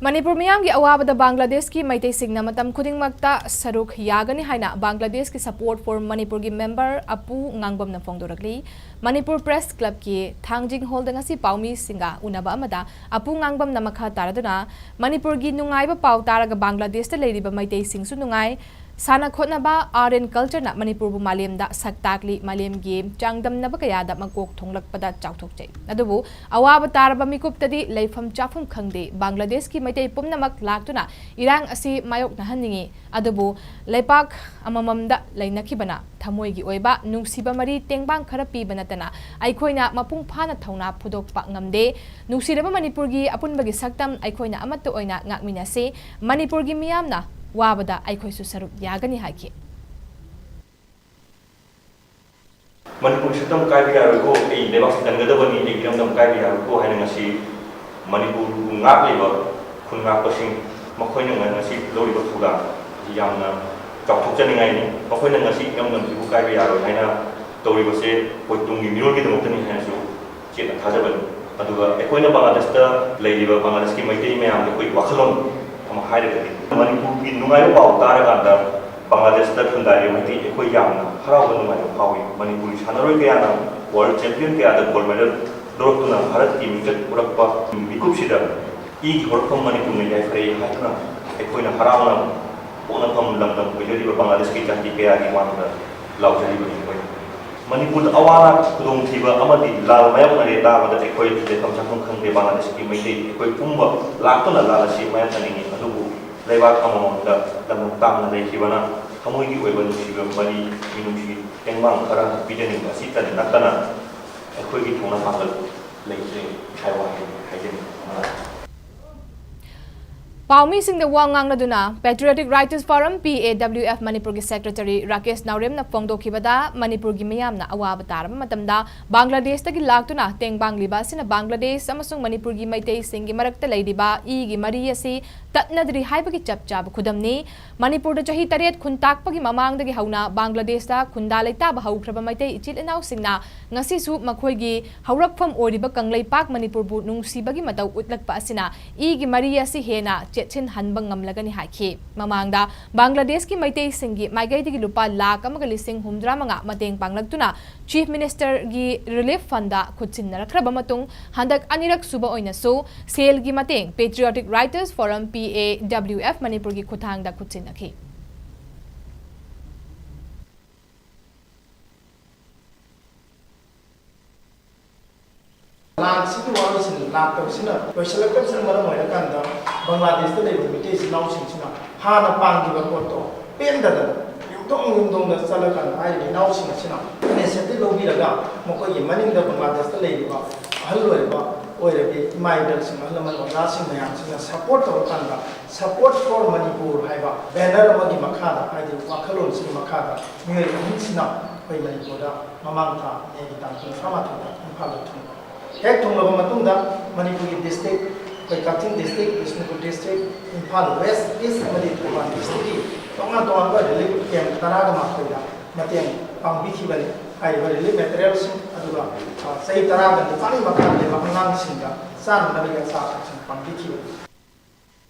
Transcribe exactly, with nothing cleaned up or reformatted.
ꯃꯅꯤꯄꯨꯔ ꯃꯤꯌꯥꯝꯒꯤ ꯑꯋꯥꯕꯗ ꯕꯪꯒ꯭ꯂꯥꯗꯦꯁꯀꯤ ꯃꯩꯇꯩꯁꯤꯡꯅ ꯃꯇꯝ ꯈꯨꯗꯤꯡꯃꯛꯇ ꯁꯔꯨꯛ ꯌꯥꯒꯅꯤ ꯍꯥꯏꯅ ꯕꯪꯒ꯭ꯂꯥꯗꯦꯁꯀꯤ Support for ꯃꯅꯤꯄꯨꯔꯒꯤ ꯃꯦꯝꯕꯔ ꯑꯄꯨ ꯉꯥꯡꯕꯝꯅ ꯐꯣꯡꯗꯣꯔꯛꯂꯤ꯫ ꯃꯅꯤꯄꯨꯔ ꯄ꯭ꯔꯦꯁ ꯀ꯭ꯂꯕꯀꯤ ꯊꯥꯡꯖꯤꯡ ꯍꯣꯜꯗ ꯉꯁꯤ ꯄꯥꯎꯃꯤꯁꯤꯡꯒ ꯎꯅꯕ ꯑꯃꯗ ꯑꯄꯨ ꯉꯥꯡꯕꯝꯅ ꯃꯈꯥ ꯇꯥꯔꯗꯨꯅ, ꯃꯅꯤꯄꯨꯔꯒꯤ ꯅꯨꯡꯉꯥꯏꯕ ꯄꯥꯎ ꯇꯥꯔꯒ ꯕꯪꯒ꯭ꯂꯥꯗꯦꯁꯇ ꯂꯩꯔꯤꯕ ꯃꯩꯇꯩꯁꯤꯡꯁꯨ ꯅꯨꯡꯉꯥꯏ, ꯁꯥꯟꯅ ꯈꯣꯠꯅꯕ, Art and Cultureꯅ ꯃꯅꯤꯄꯨꯔꯕꯨ ꯃꯥꯂꯦꯝꯗ ꯁꯛ ꯇꯥꯛꯂꯤ, ꯃꯥꯂꯦꯝꯒꯤ ꯆꯥꯡꯗꯝꯅꯕ ꯀꯌꯥꯗ ꯃꯀꯣꯛ ꯊꯣꯡꯂꯛꯄꯗ ꯆꯥꯎꯊꯣꯛꯆꯩ꯫ ꯑꯗꯨꯕꯨ ꯑꯋꯥꯕ ꯇꯥꯔꯕ ꯃꯤꯀꯨꯞꯇꯗꯤ ꯂꯩꯐꯝ ꯆꯥꯐꯝ ꯈꯪꯗꯦ꯫ ꯕꯪꯒ꯭ꯂꯥꯗꯦꯁꯀꯤ ꯃꯩꯇꯩ ꯄꯨꯝꯅꯃꯛ ꯂꯥꯛꯇꯨꯅ ꯏꯔꯥꯡ ꯑꯁꯤ ꯃꯥꯌꯣꯛꯅꯍꯟꯅꯤꯡꯏ, ꯑꯗꯨꯕꯨ ꯂꯩꯄꯥꯛ ꯑꯃꯃꯝꯗ ꯂꯩꯅꯈꯤꯕꯅ ꯊꯃꯣꯏꯒꯤ ꯑꯣꯏꯕ ꯅꯨꯡꯁꯤꯕ ꯃꯔꯤ ꯇꯦꯡꯕꯥꯡ ꯈꯔ ꯄꯤꯕ ꯅꯠꯇꯅ ꯑꯩꯈꯣꯏꯅ ꯃꯄꯨꯡ ꯐꯥꯅ ꯊꯧꯅꯥ ꯐꯨꯗꯣꯛꯄ ꯉꯝꯗꯦ꯫ ꯅꯨꯡꯁꯤꯔꯕ ꯃꯅꯤꯄꯨꯔꯒꯤ ꯑꯄꯨꯟꯕꯒꯤ ꯁꯛꯇꯝ ꯑꯩꯈꯣꯏꯅ ꯑꯃꯠꯇ ꯑꯣꯏꯅ ꯉꯥꯛꯃꯤꯟꯅꯁꯤ꯫ ꯃꯅꯤꯄꯨꯔꯒꯤ ꯃꯤꯌꯥꯝꯅ ꯋꯥꯕꯗ ꯑꯩꯈꯣꯏꯁꯨ ꯁꯔꯨꯛ ꯌꯥꯒꯅꯤ ꯍꯥꯏꯈꯤ꯫ ꯃꯅꯤꯄꯨꯔꯒꯤ ꯁꯛꯇꯝ ꯀꯥꯏꯕ ꯌꯥꯔꯣꯏꯀꯣ, ꯑꯩ ꯂꯩꯕꯥꯛꯁꯤ ꯀꯟꯒꯗꯕꯅꯤ, ꯑꯩ ꯏꯔꯝꯗꯝ ꯀꯥꯏꯕ ꯌꯥꯔꯣꯏꯀꯣ ꯍꯥꯏꯅ ꯉꯁꯤ ꯃꯅꯤꯄꯨꯔꯕꯨ ꯉꯥꯛꯂꯤꯕ ꯈꯨꯟ ꯉꯥꯛꯄꯁꯤꯡ, ꯃꯈꯣꯏꯅ ꯉ-, ꯉꯁꯤ ꯂꯧꯔꯤꯕ ꯊꯧꯗꯥꯡ ꯑꯁꯤ ꯌꯥꯝꯅ ꯆꯥꯎꯊꯣꯛꯆꯅꯤꯡꯉꯥꯏꯅꯤ꯫ ꯃꯈꯣꯏꯅ ꯉꯁꯤ ꯏꯔꯝꯗꯝꯁꯤꯕꯨ ꯀꯥꯏꯕ ꯌꯥꯔꯣꯏ ꯍꯥꯏꯅ ꯇꯧꯔꯤꯕꯁꯦ ꯑꯩꯈꯣꯏ ꯇꯨꯡꯒꯤ ꯃꯤꯔꯣꯜꯒꯤꯗꯃꯛꯇꯅꯤ ꯍꯥꯏꯅꯁꯨ ꯆꯦꯠꯅ ꯊꯥꯖꯕꯅꯤ꯫ ꯑꯗꯨꯒ ꯑꯩꯈꯣꯏꯅ ꯕꯪꯒ꯭ꯂꯥꯗꯦꯁꯇ ꯂꯩꯔꯤꯕ ꯕꯪꯒ꯭ꯂꯥꯗꯦꯁꯀꯤ ꯃꯩꯇꯩ ꯃꯌꯥꯝꯒꯤ ꯑꯩꯈꯣꯏ ꯋꯥꯈꯜꯂꯣꯟ ꯑꯃ ꯍꯥꯏꯔꯒꯗꯤ, ꯃꯅꯤꯄꯨꯔꯒꯤ ꯅꯨꯡꯉꯥꯏꯕ ꯄꯥꯎ ꯇꯥꯔꯀꯥꯟꯗ ꯕꯪꯒ꯭ꯂꯥꯗꯦꯁꯇ ꯈꯨꯟꯗꯥꯔꯤꯕ ꯃꯩꯇꯩ ꯑꯩꯈꯣꯏ ꯌꯥꯝꯅ ꯍꯔꯥꯎꯕ ꯅꯨꯡꯉꯥꯏꯕ ꯐꯥꯎꯏ꯫ ꯃꯅꯤꯄꯨꯔꯒꯤ ꯁꯥꯟꯅꯔꯣꯏ ꯀꯌꯥꯅ world champion ꯀꯌꯥꯗ gold medal ꯂꯧꯔꯛꯇꯨꯅ ꯚꯥꯔꯠꯀꯤ ꯃꯤꯡꯆꯠ ꯎꯔꯛꯄ ꯃꯤꯀꯨꯞꯁꯤꯗ ꯏꯒꯤ ꯍꯧꯔꯛꯐꯝ ꯃꯅꯤꯄꯨꯔꯅ ꯌꯥꯏꯐꯔꯦ ꯍꯥꯏꯗꯨꯅ ꯑꯩꯈꯣꯏꯅ ꯍꯔꯥꯎꯅ ꯄꯣꯛꯅꯐꯝ ꯂꯝꯗꯝ ꯑꯣꯏꯖꯔꯤꯕ ꯕꯪꯒ꯭ꯂꯥꯗꯦꯁꯀꯤ ꯖꯥꯇꯤ ꯀꯌꯥꯒꯤ ꯃꯥꯡꯗ ꯂꯥꯎꯖꯔꯤꯕꯅꯤ ꯑꯩꯈꯣꯏꯅ꯫ ꯃꯅꯤꯄꯨꯔꯗ ꯑꯋꯥ ꯑꯅꯥ, ꯈꯨꯗꯣꯡꯊꯤꯕ ꯑꯃꯗꯤ ꯂꯥꯜ ꯃꯥꯌꯣꯛꯅꯔꯦ ꯇꯥꯕꯗ ꯑꯩꯈꯣꯏ ꯂꯩꯐꯝ ꯆꯥꯐꯝ ꯈꯪꯗꯦ꯫ ꯕꯪꯒ꯭ꯂꯥꯗꯦꯁꯀꯤ ꯃꯩꯇꯩ ꯑꯩꯈꯣꯏ ꯄꯨꯝꯕ ꯂꯥꯛꯇꯨꯅ ꯂꯥꯜ ꯑꯁꯤ ꯃꯥꯌꯣꯛꯅꯅꯤꯡꯏ, ꯑꯗꯨꯕꯨ ꯂꯩꯕꯥꯛ ꯑꯃꯃꯝꯗ ꯂꯝꯗꯝ ꯇꯥꯡꯅ ꯂꯩꯈꯤꯕꯅ ꯊꯃꯣꯏꯒꯤ ꯑꯣꯏꯕ ꯅꯨꯡꯁꯤꯕ ꯃꯔꯤ, ꯃꯤꯅꯨꯡꯁꯤ ꯇꯦꯡꯕꯥꯡ ꯈꯔ ꯄꯤꯖꯅꯤꯡꯕ ꯑꯁꯤꯇ ꯅꯠꯇꯅ ꯑꯩꯈꯣꯏꯒꯤ ꯊꯧꯅꯥ ꯄꯥꯡꯒꯜ ꯂꯩꯇ꯭ꯔꯦ ꯍꯥꯏꯕ ꯋꯥꯍꯩ ꯍꯥꯏꯖꯅꯤꯡꯏ꯫ ꯄꯥꯎꯃꯤꯁꯤꯡꯗ ꯋꯥ ꯉꯥꯡꯅꯗꯨꯅ Patriotic Writers Forum, P A W F, ꯃꯅꯤꯄꯨꯔꯒꯤ ꯁꯦꯀ꯭ꯔꯦꯇꯔꯤ ꯔꯥꯀꯦꯁ ꯅꯥꯎꯔꯦꯝꯅ ꯐꯣꯡꯗꯣꯛꯈꯤꯕꯗ, ꯃꯅꯤꯄꯨꯔꯒꯤ ꯃꯤꯌꯥꯝꯅ ꯑꯋꯥꯕ ꯇꯥꯔꯕ ꯃꯇꯝꯗ ꯕꯪꯒ꯭ꯂꯥꯗꯦꯁꯇꯒꯤ ꯂꯥꯛꯇꯨꯅ ꯇꯦꯡꯕꯥꯡꯂꯤꯕ ꯑꯁꯤꯅ ꯕꯪꯒ꯭ꯂꯥꯗꯦꯁ ꯑꯃꯁꯨꯡ ꯃꯅꯤꯄꯨꯔꯒꯤ ꯃꯩꯇꯩꯁꯤꯡꯒꯤ ꯃꯔꯛꯇ ꯂꯩꯔꯤꯕ ꯏꯒꯤ ꯃꯔꯤ ꯑꯁꯤ ꯇꯠꯅꯗ꯭ꯔꯤ ꯍꯥꯏꯕꯒꯤ ꯆꯞ ꯆꯥꯕ ꯈꯨꯗꯝꯅꯤ꯫ ꯃꯅꯤꯄꯨꯔꯗ ꯆꯍꯤ ꯇꯔꯦꯠ ꯈꯨꯟꯇꯥꯛꯄꯒꯤ ꯃꯃꯥꯡꯗꯒꯤ ꯍꯧꯅ ꯕꯪꯒ꯭ꯂꯥꯗꯦꯁꯇ ꯈꯨꯟꯗꯥ ꯂꯩꯇꯥꯕ ꯍꯧꯈ꯭ꯔꯕ ꯃꯩꯇꯩ ꯏꯆꯤꯜ ꯏꯅꯥꯎꯁꯤꯡꯅ ꯉꯁꯤꯁꯨ ꯃꯈꯣꯏꯒꯤ ꯍꯧꯔꯛꯐꯝ ꯑꯣꯏꯔꯤꯕ ꯀꯪꯂꯩꯄꯥꯛ ꯃꯅꯤꯄꯨꯔꯕꯨ ꯅꯨꯡꯁꯤꯕꯒꯤ ꯃꯇꯧ ꯎꯠꯂꯛꯄ ꯑꯁꯤꯅ ꯏꯒꯤ ꯃꯔꯤ ꯑꯁꯤ ꯍꯦꯟꯅ ꯆꯦꯠꯁꯤꯟꯍꯟꯕ ꯉꯝꯂꯒꯅꯤ ꯍꯥꯏꯈꯤ꯫ ꯃꯃꯥꯡꯗ ꯕꯪꯒ꯭ꯂꯥꯗꯦꯁꯀꯤ ꯃꯩꯇꯩꯁꯤꯡꯒꯤ ꯃꯥꯏꯀꯩꯗꯒꯤ ꯂꯨꯄꯥ ꯂꯥꯈ ꯑꯃꯒ ꯂꯤꯁꯤꯡ ꯍꯨꯝꯗ꯭ꯔꯥ ꯃꯉꯥ ꯃꯇꯦꯡ ꯄꯥꯡꯂꯛꯇꯨꯅ Chief Ministerꯒꯤ Relief Fundꯗ ꯈꯨꯠꯁꯤꯟꯅꯔꯛꯈ꯭ꯔꯕ ꯃꯇꯨꯡ, ꯍꯟꯗꯛ ꯑꯅꯤꯔꯛ ꯁꯨꯕ ꯑꯣꯏꯅꯁꯨ ꯁꯦꯜꯒꯤ ꯃꯇꯦꯡ Patriotic Writers Forum, P A W F, ꯃꯅꯤꯄꯨꯔꯒꯤ ꯈꯨꯠꯊꯥꯡꯗ ꯈꯨꯠꯁꯤꯟꯅꯈꯤ꯫ ꯂꯥꯟꯁꯤꯒꯤ ꯋꯥꯔꯣꯏꯁꯤꯟ ꯂꯥꯛꯇꯕꯁꯤꯅ, ꯂꯣꯏꯁꯤꯜꯂꯛꯇꯕꯁꯤꯅ ꯃꯔꯝ ꯑꯣꯏꯔꯀꯥꯟꯗ ꯕꯪꯒ꯭ꯂꯥꯗꯦꯁꯇ ꯂꯩꯕ ꯃꯤꯇꯩ ꯏꯆꯤꯜ ꯏꯅꯥꯎꯁꯤꯡꯁꯤꯅ ꯍꯥꯟꯅ ꯄꯥꯡꯈꯤꯕ ꯄꯣꯠꯇꯣ ꯄꯦꯟꯗꯗꯅ ꯌꯨꯝꯊꯣꯡ ꯌꯨꯝꯊꯣꯡꯗ ꯆꯠꯂꯀꯥꯟꯗ ꯍꯥꯏꯔꯤꯕ ꯏꯅꯥꯎꯁꯤꯡ ꯑꯁꯤꯅ initiative ꯂꯧꯕꯤꯔꯒ ꯃꯈꯣꯏꯒꯤ ꯃꯅꯤꯡꯗ ꯕꯪꯒ꯭ꯂꯥꯗꯦꯁꯇ ꯂꯩꯔꯤꯕ ꯑꯍꯜ ꯑꯣꯏꯔꯕ ꯑꯣꯏꯔꯕꯤ ꯏꯃꯥ ꯏꯕꯦꯜꯁꯤꯡ, ꯑꯍꯜ ꯂꯃꯟ, ꯑꯣꯖꯥꯁꯤꯡ ꯃꯌꯥꯝꯁꯤꯅ support ꯇꯧꯔꯀꯥꯟꯗ Support for Manipur ꯍꯥꯏꯕ banner ꯑꯃꯒꯤ ꯃꯈꯥꯗ, ꯍꯥꯏꯗꯤ ꯋꯥꯈꯜꯂꯣꯟꯁꯤꯒꯤ ꯃꯈꯥꯗ ꯃꯤꯑꯣꯏ ꯑꯍꯨꯝꯁꯤꯅ ꯑꯩꯈꯣꯏ ꯃꯅꯤꯄꯨꯔꯗ ꯃꯃꯥꯡ ꯊꯥ ꯃꯦꯒꯤ ꯇꯥꯡ ꯀꯨꯟꯊ꯭ꯔꯥ ꯃꯥꯊꯣꯏꯗ ꯏꯝꯐꯥꯜꯗ ꯊꯨꯡꯂꯕ꯫ ꯍꯦꯛ ꯊꯨꯡꯂꯕ ꯃꯇꯨꯡꯗ ꯃꯅꯤꯄꯨꯔꯒꯤ district, ꯑꯩꯈꯣꯏ ꯀꯛꯆꯤꯡ district, Bishnupur district, Imphal West, East ꯑꯃꯗꯤ ꯊꯧꯕꯥꯜ districtꯀꯤ ꯇꯣꯉꯥꯟ ꯇꯣꯉꯥꯟꯕ relief camp ꯇꯔꯥꯒ ꯃꯥꯊꯣꯏꯗ ꯃꯇꯦꯡ ꯄꯥꯡꯕꯤꯈꯤꯕꯅꯤ꯫ ꯍꯥꯏꯔꯤꯕ relief materialꯁꯤꯡ ꯑꯗꯨꯒ, ꯑ, ꯆꯍꯤ ꯇꯔꯥꯒ ꯅꯤꯄꯥꯜꯒꯤ ꯃꯈꯥꯗ ꯂꯩꯕ ꯑꯉꯥꯡꯁꯤꯡꯗ ꯆꯥꯅꯅꯕꯒꯤ ꯑꯆꯥ ꯑꯊꯛꯁꯤꯡ ꯄꯥꯡꯕꯤꯈꯤꯕꯅꯤ꯫